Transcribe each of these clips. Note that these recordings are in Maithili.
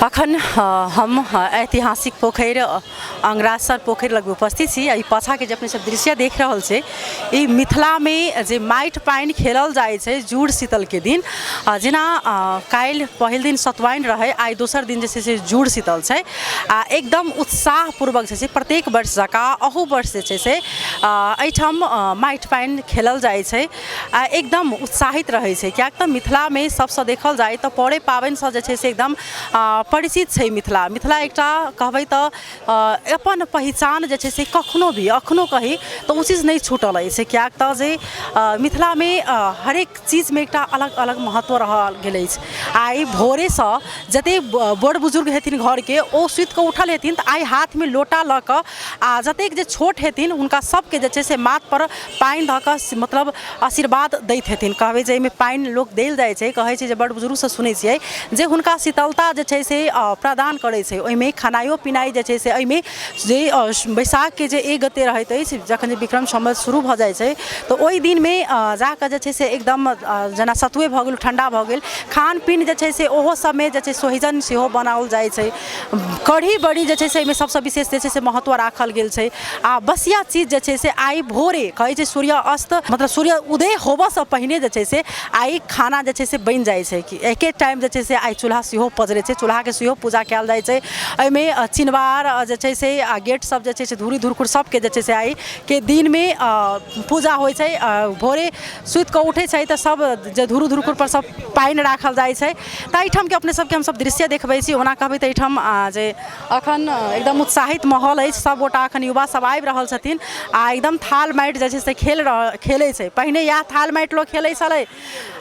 अखन हम ऐतिहासिक पोखरि अंगरासर पोखरि लग उपस्थित छी। आ ई पाछाँके जे अपने सब दृश्य देख रहल छै, ई मिथिलामे जे माटि पानि खेलल जाइ छै जूड़ शीतलके दिन, जेना काल्हि पहिल दिन सतुआइन रहै, आइ दोसर दिन जे छै से जूड़ शीतल छै। आ एकदम उत्साहपूर्वक जे छै प्रत्येक वर्ष जकाँ अहू वर्ष जे छै से एहिठाम माटि पानि खेलल जाइ छै आ एकदम उत्साहित रहै छै, किएक तऽ मिथिलामे सबसँ देखल जाइ तऽ परे पाबनिसँ जे छै से एकदम परिचित छै मिथिला। मिथिला एकटा कहबै तऽ अपन पहिचान जे छै से कखनो भी अखनो कही तऽ ओ चीज नहि छूटल अछि, किएक तऽ जे मिथिलामे हरेक चीजमे एकटा अलग अलग महत्व रहल गेल अछि। आइ भोरेसँ जतेक बड़ बुजुर्ग हेथिन घरके, ओ सुतिकऽ उठल हेथिन तऽ आइ हाथमे लोटा लऽ कऽ आ जतेक जे छोट हेथिन हुनका सबके जे छै से माथपर पानि धऽ कऽ मतलब आशीर्वाद दैत हेथिन। कहबै जे एहिमे पानि लोक देल जाइ छै, कहै छै जे बड़ बुजुर्गसँ सुनै छियै जे हुनका शीतलता जे छै से प्रदान करै छै। ओहिमे खेनाइयो पिनाइ जे छै से एहिमे जे बैसाखके जे 1 गते रहैत अछि, जखन जे विक्रम सम्वत शुरू भऽ जाइ छै तऽ ओहि दिनमे जाकऽ जे छै से एकदम जेना सतुए भऽ गेल, ठण्डा भऽ गेल, खान पीन जे छै से ओहो सबमे जे छै सोहिजन सेहो बनाओल जाइ छै। कढ़ी बड़ी जे छै से एहिमे सबसँ विशेष जे छै से महत्व राखल गेल छै। आ बसिया चीज जे छै से आइ भोरे कहै छै सूर्य अस्त मतलब सूर्य उदय होबऽसँ पहिने जे छै से आइ खाना जे छै से बनि जाइ छै, कि एके टाइम जे छै से आइ चूल्हा सेहो पजरै छै, चूल्हाके सेहो पूजा कयल जाइ छै। एहिमे चिनवार जे छै से आ गेट सब जे छै से धूरी धुरखुर सबके जे छै से आइके दिनमे पूजा होइ छै। भोरे सुति कऽ उठै छै तऽ सब जे धूरी धुरखुर पर सब पानि राखल जाइ छै। तऽ एहिठामके अपने सबके हमसब दृश्य देखबै छी। ओना कहबै तऽ एहिठाम जे अखन एकदम उत्साहित माहौल अछि, सब गोटा अखन युवा सब आबि रहल छथिन आ एकदम थाल माटि जे छै से खेल रहल खेलै छै। पहिने इएह थाल माटि लोक खेलै छलै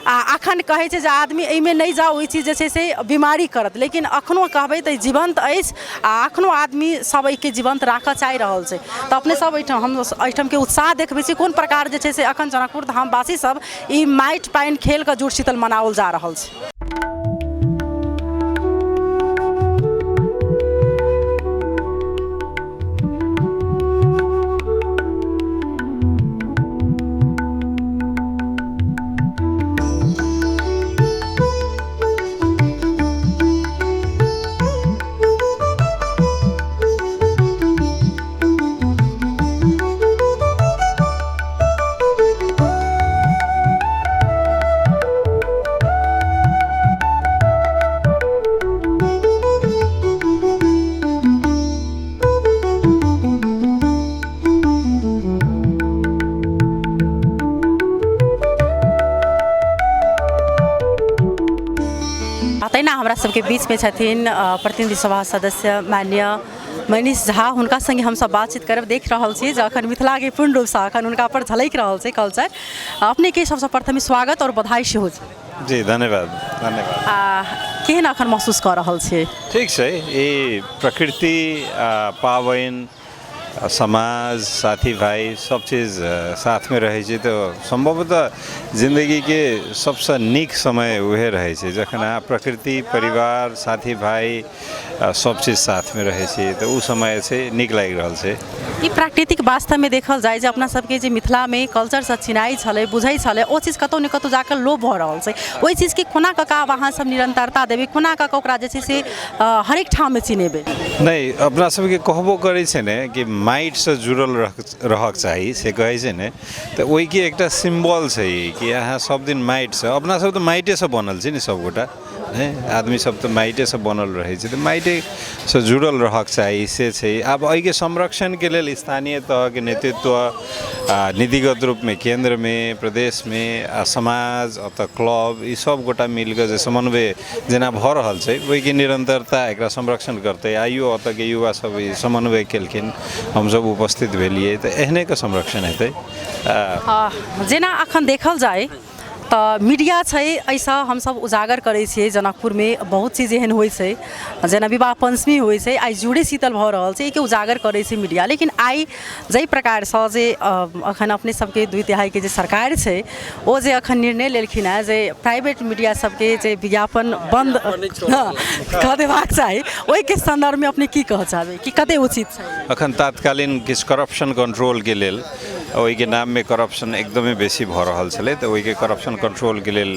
आ अखन कहै छै जे आदमी एहिमे नहि जाउ, ई चीज जे छै से बीमारी करत, लेकिन अखनो कहबै तऽ जीवन्त अछि आ अखनो आदमी सब एहिके जीवन्त राखऽ चाहि रहल छै। तऽ अपने सब एहिठाम हम एहिठामके उत्साह देखबै छी, कोन प्रकार जे छै से अखन जनकपुर धामवासी सब ई माटि पानि खेल कऽ जुड़ शीतल मनाओल जा रहल छै। तहिना हमरा सबके बीचमे छथिन प्रतिनिधि सभा सदस्य माननीय मनीष झा, हुनका सङ्गे हमसब बातचीत करब। देख रहल छी जे अखन मिथिलाके पूर्ण रूपसँ अखन हुनका पर झलकि रहल छै कल्चर। अपनेके सबसँ प्रथम स्वागत आओर बधाई सेहो छै। जी धन्यवाद, धन्यवाद। आ केहन अखन महसूस कऽ रहल छियै? ठीक छै, ई प्रकृति आ पाबनि समाज साथी भाइ सब चीज साथमे रहै छै तऽ सम्भवतः जिन्दगीके सबसँ नीक समय उएह रहै छै जखन अहाँ प्रकृति परिवार साथी भाइ सब चीज साथमे रहै छी, तऽ ओ समय छै नीक लागि रहल छै। ई प्राकृतिक वास्तवमे देखल जाय जे अपना सबके जे मिथिलामे कल्चरसँ चिनाइ छलै, बुझै छलै, ओ चीज कतहु ने कतहु जाकऽ लोप भऽ रहल छै। ओहि चीजके कोना कऽ कऽ आब अहाँ सब निरन्तरता देबै, कोना कऽ कऽ ओकरा जे छै से हरेक ठाममे चिन्हेबै? नहि, अपना सबके कहबो करै छै ने कि माटिसँ जुड़ल रहक चाही, से कहै छै ने, तऽ ओहिके एकटा सिम्बल छै कि अहाँ सब दिन माटिसँ, अपना सब तऽ माटिएसँ बनल छी ने सबगोटा, नहि आदमी सब तऽ माटिएसँ बनल रहै छै, तऽ माटिएसँ जुड़ल रहक चाही से छै। आब एहिके संरक्षणके लेल स्थानीय तहके नेतृत्व आ नीतिगत रूपमे केन्द्रमे प्रदेशमे आ समाज अतऽ क्लब ई सब गोटा मिलकऽ जे समन्वय जेना भऽ रहल छै ओहिके निरन्तरता एकरा संरक्षण करतै। आइयो ओतऽके युवा सब ई समन्वय केलखिन, हमसब उपस्थित भेलियै, तऽ एहनेके संरक्षण हेतै। जेना अखन देखल जाय तऽ मीडिया छै, एहिसँ हमसब उजागर करै छियै। जनकपुरमे बहुत चीज एहन होइ छै जेना विवाह पञ्चमी होइ छै, आइ जूड़े शीतल भऽ रहल छै, एहिके उजागर करै छै मीडिया। लेकिन आइ जाहि प्रकारसँ जे अखन अपने सबके 2/3के जे सरकार छै ओ जे अखन निर्णय लेलखिन हेँ जे प्राइवेट मीडिया सबके जे विज्ञापन बन्द कऽ देबाक चाही, ओहिके सन्दर्भमे अपने की कहऽ चाहबै कि कतेक उचित छै? अखन तात्कालीन किछु करप्शन कंट्रोलके लेल ओहिके नाममे करप्शन एकदमै बेसी भऽ रहल छलै, तऽ ओहिके करप्शन कंट्रोलके लेल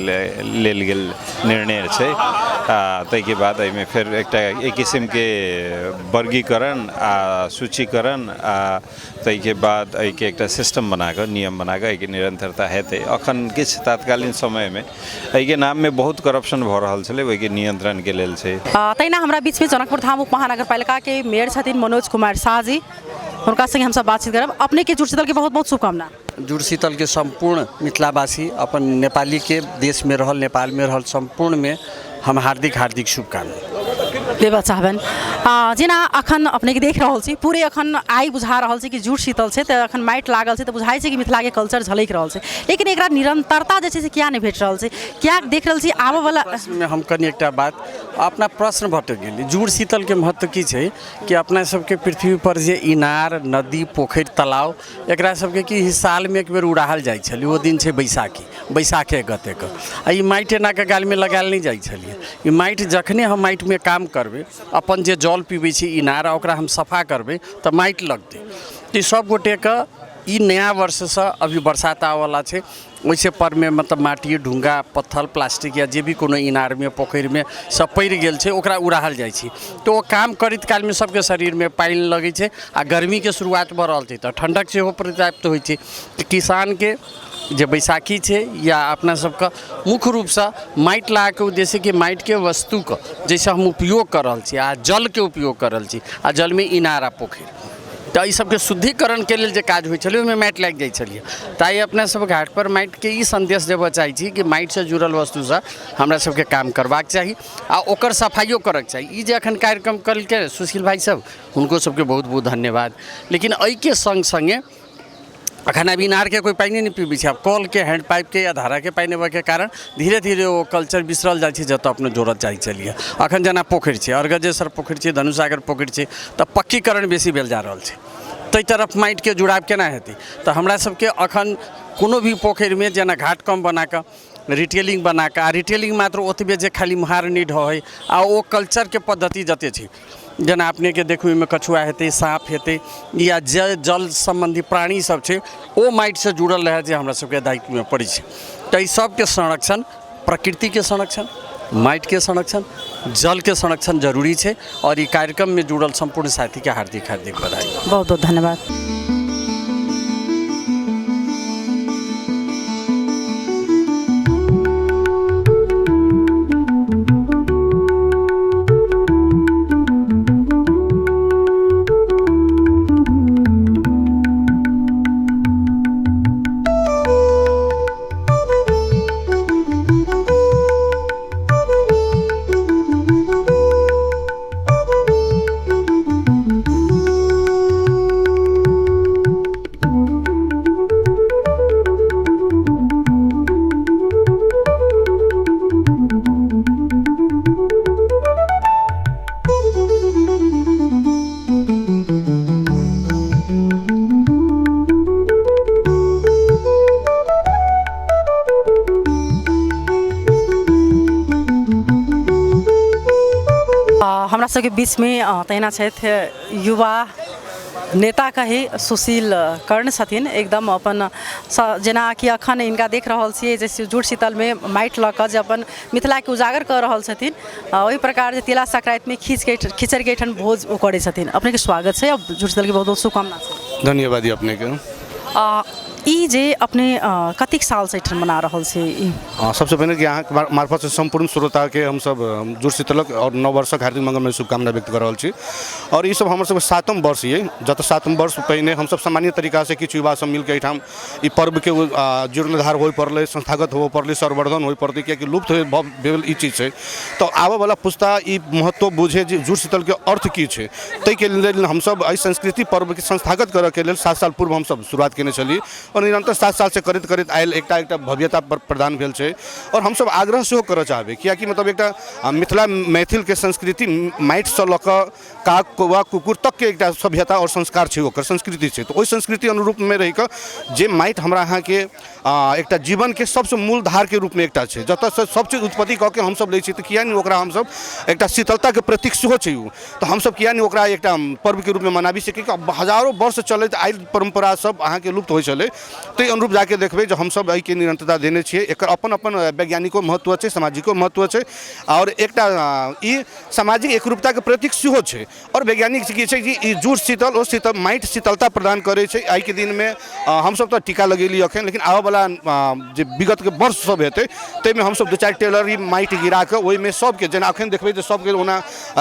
लेल गेल निर्णय छै। आ ताहिके बाद एहिमे फेर एकटा एक किसिमके वर्गीकरण आ सूचीकरण आ ताहिके बाद एहिके एकटा सिस्टम बनाकऽ, नियम बनाकऽ एहिके निरन्तरता हेतै। अखन किछु तात्कालीन समयमे एहिके नाममे बहुत करप्शन भऽ रहल छलै, ओहिके नियन्त्रणके लेल छै। तहिना हमरा बीचमे जनकपुर धाम उप महानगरपालिकाके मेयर छथिन मनोज कुमार शाह जी, हुनका संगे हमसब बातचीत करब। अपनेके जुड़ शीतलके बहुत बहुत शुभकामना। जुड़ शीतलके सम्पूर्ण मिथिलावासी, अपन नेपालीके देशमे रहल, नेपालमे रहल सम्पूर्णमे हम हार्दिक हार्दिक शुभकामना देबऽ चाहबनि। जेना अखन अपनेके देख रहल छी, पूरे अखन आइ बुझा रहल छै कि जुड़ शीतल छै, तऽ अखन माटि लागल छै, तऽ बुझाइ छै कि मिथिलाके कल्चर झलकि रहल छै, लेकिन एकरा निरन्तरता जे छै से किया नहि भेट रहल छै? किया देख रहल छी आबऽवला प्रश्नमे हम कनि एकटा बात, अपना प्रश्न भटकि गेली। जुड़ शीतलके महत्व की छै कि अपना सबके पृथ्वी पर जे इनार, नदी, पोखरि, तालाब, एकरा सबके की सालमे एक बेर उड़ाहल जाइ छलै, ओ दिन छै बैसाखी, बैसाखे गतेके। आ ई माटि एनाके गालमे लगायल नहि जाइ छलियै। ई माटि जखने हम माटिमे काम करबै, अपन जे जल पीबै छी इनार, ओकरा हम सफा करबै तऽ माटि लगतै। तऽ ई सब गोटेके ई नया वर्षसँ अभी बरसात आबऽवला छै, ओहिसँ परमे मतलब माटि, ढुङ्गा, पत्थर, प्लास्टिक या जे भी कोनो इनारमे, पोखरिमे सब पड़ि गेल छै, ओकरा उड़ाहल जाइ छै। तऽ ओ काम करैत कालमे सबके शरीरमे पानि लगै छै आ गर्मीके शुरुआत भऽ रहल छै, तऽ ठण्डक सेहो पर्याप्त होइ छै। तऽ किसानके जे बैसाखी छै या अपना सबके मुख्य रूपसँ माटि लगाके उद्देश्य कि माटिके वस्तुके जाहिसँ हम उपयोग कऽ रहल छी आ जलके उपयोग कऽ रहल छी, आ जलमे इनार आ पोखरि, तऽ एहि सबके शुद्धिकरणके लेल जे काज होइ छलै, ओहिमे माटि लागि जाइ छलियै। तऽ आइ अपना सब घाटपर माटिके ई सन्देश देबऽ चाहै छी कि माटिसँ जुड़ल वस्तुसँ हमरा सबके काम करबाक चाही आ ओकर सफाइयो करऽके चाही। ई जे एखन कार्यक्रम केलकै सुशील भाइ सब, हुनको सबके बहुत बहुत धन्यवाद। लेकिन एहिके सङ्ग सङ्गे अखन आब इनारके कोइ पानिए नहि पीबै छै। आब कलके, हैंड पाइपके या धाराके पानि अबैके कारण धीरे धीरे ओ कल्चर बिसरल जाइ छै जतऽ अपने जोड़ल जाइ छलियै। अखन जेना पोखरि छै, अरगजेश्वर पोखरि छै, धनुषागर पोखरि छै, तऽ पक्कीकरण बेसी भेल जा रहल छै, ताहि तरफ माटिके जुड़ाव केना हेतै? तऽ हमरा सबके अखन कोनो भी पोखरिमे जेना घाट कम बनाकऽ, रिटेलिंग बनाकऽ, आ रिटेलिंग मात्र ओतबे जे खाली महार नहि ढहै, आ ओ कल्चरके पद्धति जते छै, जेना अपनेके देखू, ओहिमे कछुआ हेतै, साँप हेतै या जे जल सम्बन्धी प्राणी सब छै, ओ माटिसँ जुड़ल रहए, जे हमरा सबके दायित्वमे पड़ै छै। तऽ एहि सबके संरक्षण, प्रकृतिके संरक्षण, माटिके संरक्षण, जलके संरक्षण जरूरी छै आओर ई कार्यक्रममे जुड़ल सम्पूर्ण साथीके हार्दिक हार्दिक बधाई। बहुत बहुत धन्यवाद। हमरा सबके बीचमे तहिना छथि युवा नेता कही, सुशील कर्ण छथिन। एकदम अपन जेना कि अखन हिनका देख रहल छियै जे जुड़ शीतलमे माटि लऽ कऽ जे अपन मिथिलाके उजागर कऽ रहल छथिन, ओहि प्रकार जे तिला संक्रान्तिमे खींचके खिचड़िके एहिठाम भोज ओ करै छथिन। अपनेके स्वागत छै आ जुड़ शीतलके बहुत बहुत शुभकामना छै। धन्यवाद अपनेके। ई जे अपने कतेक सालसँ एहिठाम मना रहल छी ई? सबसँ पहिने कि अहाँके मार्फतसँ सम्पूर्ण श्रोताके हमसब जुड़ शीतलक आओर नव वर्षक हार्दिक मंगलमय शुभकामना व्यक्त कऽ रहल छी। आओर ई सब हमर सबके सातम वर्ष ये, जतऽ सातम वर्ष पहिने हमसब सामान्य तरीकासँ किछु युवा सब मिलके एहिठाम ई पर्वके जीर्णोद्धार होइ पड़लै, संस्थागत होबऽ पड़लै, संवर्धन होइ पड़लै, कियाकि लुप्त भेल ई चीज छै। तऽ आबऽवला पुस्ता ई महत्व बुझे जे जुड़ शीतलके अर्थ की छै, ताहिके लेल हमसब एहि संस्कृति पर्वके संस्थागत करऽके लेल 7 साल पूर्व हमसब शुरुआत केने छली। आओर निरन्तर 7 सालसँ करैत करैत आयल एकटा एकटा भव्यता प्रदान भेल छै। आओर हमसब आग्रह सेहो करऽ चाहबै, किएकि मतलब एकटा मिथिला मैथिलके संस्कृति माटिसँ लऽ कऽ काग कौआ कुकुर तकके एकटा सभ्यता आओर संस्कार छै, ओकर संस्कृति छै। तऽ ओहि संस्कृति अनुरूपमे रहिकऽ जे माटि हमरा अहाँके एकटा जीवनके सबसँ मूल धारके रूपमे एकटा छै, जतऽसँ सब चीज उत्पत्ति कऽ के हमसब लै छी, तऽ किएक नहि ओकरा हमसब एकटा शीतलताके प्रतीक सेहो छै ओ, तऽ हमसब किएक नहि ओकरा एकटा पर्वके रूपमे मनाबी सकी। हजारो वर्ष चलैत आयल परम्परा सब अहाँके लुप्त होइ छलै, ताहि अनुरूप जाके देखबै जे हमसब एहिके निरन्तरता देने छियै। एकर अपन अपन वैज्ञानिको महत्व छै, सामाजिको महत्व छै, आओर एकटा ई सामाजिक एकरूपताके प्रतीक सेहो छै। आओर वैज्ञानिक की छै कि ई जूड़ शीतल ओ शीतल माटि शीतलता प्रदान करै छै। आइके दिनमे हमसब तऽ टीका लगेली अखन, लेकिन आबऽवला जे विगतके वर्ष सब हेतै ताहिमे हमसब 2-4 टेलर ई माटि गिराकऽ ओहिमे सबके, जेना अखन देखबै तऽ सबके ओना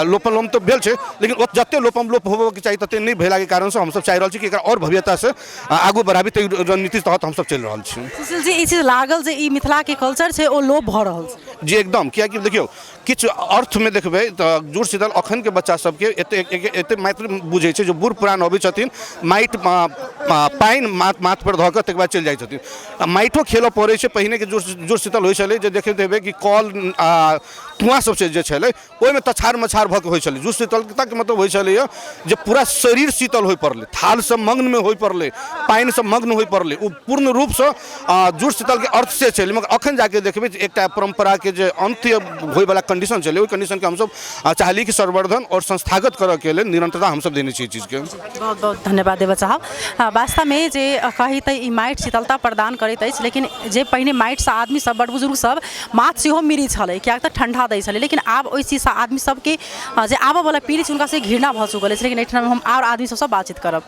लोपलोम तऽ भेल छै, लेकिन ओ जते लोपम लोप होबऽके चाही तते नहि भेलाके कारणसँ हमसब चाहि रहल छी कि एकरा आओर भव्यतासँ आगू बढ़ाबी, ताहि रणनीति तहत हमसब चलि रहल छी। सुशील जी, ई चीज लागल जे ई मिथिलाके कल्चर छै ओ लोप भऽ रहल छै? जी एकदम, किएकि देखियौ किछु अर्थमे देखबै तऽ जुड़ शीतल अखनके बच्चा सबके एते एते मात्र बुझै छै, जो बूढ़ पुरान अबै छथिन माटि पानि माथ पर धऽ कऽ तकर बाद चलि जाइ छथिन, आ माटिओ खेलऽ पड़ै छै। पहिनेके जुड़ शीतल होइ छलै जे देखैत हेबै कि कल आ कुआँ सब जे छलै ओहिमे तछार मछार भऽ कऽ होइ छलै। जुड़ शीतलताके मतलब होइ छलैए जे पूरा शरीर शीतल होइ पड़लै, थालसँ मग्नमे होइ पड़लै, पानिसँ मग्न होइ पड़लै, ओ पूर्ण रूपसँ जुड़ शीतलके अर्थ से छलै। मगर अखन जाके देखबै जे एकटा परम्पराके जे अन्त्य होइवला कंडीशन छलै, ओहि कंडीशनके हमसब चाहली कि संवर्धन आओर संस्थागत करऽके लेल निरन्तरता हमसब देने छी एहि चीजके। बहुत बहुत धन्यवाद देबऽ चाहब। वास्तवमे जे कही तऽ ई माटि शीतलता प्रदान करैत अछि, लेकिन जे पहिने माटिसँ आदमी सब बड़ बुजुर्ग सब माथ सेहो मिरै छलै, किएक तऽ ठण्डा दै छलै, लेकिन आब ओहि चीजसँ आदमी सबके जे आबऽवला पीढ़ी छै हुनका सबके घृणा भऽ चुकल अछि। लेकिन एहिठाम हम आओर आदमी सबसँ बातचीत करब।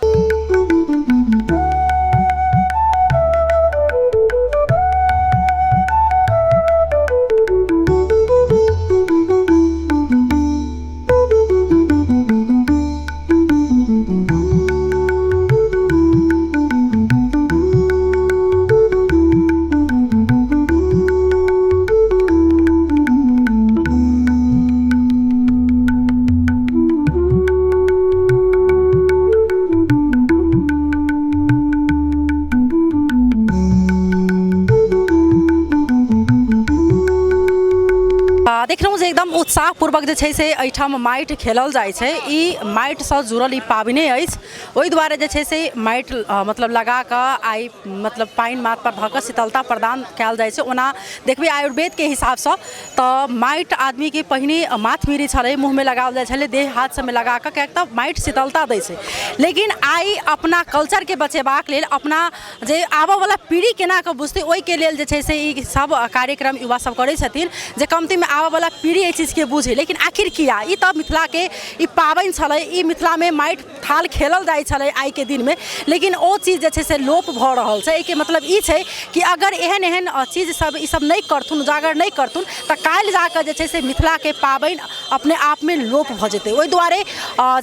देखलहुँ जे एकदम उत्साहपूर्वक जे छै से एहिठाम माटि खेलल जाइ छै। ई माटिसँ जुड़ल ई पाबनि अछि, ओहि दुआरे जे छै से माटि मतलब लगाकऽ आइ मतलब पानि माथपर धऽ कऽ शीतलता प्रदान कयल जाइ छै। ओना देखबै आयुर्वेदके हिसाबसँ तऽ माटि आदमीके पहिने माथ मिरै छलै, मुँहमे लगाओल जाइ छलै, देह हाथ सबमे लगाकऽ, किएक तऽ माटि शीतलता दै छै। लेकिन आइ अपना कल्चरके बचेबाक लेल, अपना जे आबऽवला पीढ़ी केना कऽ बुझतै, ओहिके लेल जे छै से ई सब कार्यक्रम युवा सब करै छथिन जे कमतीमे आबऽवला पीढ़ी एहि चीजके बुझै। लेकिन आखिर किया? ई तऽ मिथिलाके ई पाबनि छलै, ई मिथिलामे माटि थाल खेलल जाइ छलै आइके दिनमे, लेकिन ओ चीज जे छै से लोप भऽ रहल छै। एहिके मतलब ई छै कि अगर एहन एहन चीज सब ई सब नहि करथुन, उजागर नहि करथुन, तऽ काल्हि जाकऽ जे छै से मिथिलाके पाबनि अपने आपमे लोप भऽ जेतै। ओहि दुआरे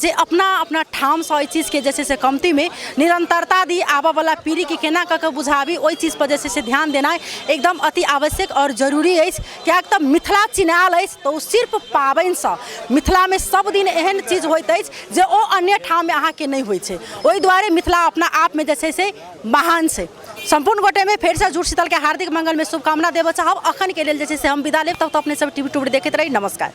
जे अपना अपना ठामसँ एहि चीजके जे छै से कमतीमे निरन्तरता दी, आबऽवला पीढ़ीके केना कऽ कऽ बुझाबी, ओहि चीजपर जे छै से ध्यान देनाइ एकदम अति आवश्यक आओर जरूरी अछि। किएक तऽ मिथिला चिन्हायल अछि तऽ ओ सिर्फ पाबनिसँ। मिथिलामे सब दिन एहन चीज होइत अछि जे ओ अन्य ठाममे अहाँके नहि होइ छै, ओहि दुआरे मिथिला अपना आपमे जे छै से महान छै। सम्पूर्ण गोटेमे फेरसँ जुड़ शीतलके हार्दिक मंगलमे शुभकामना देबऽ चाहब। अखनके लेल जे छै से हम विदा लेब, तब तऽ अपने सब टीवी टूबी देखैत रही। नमस्कार।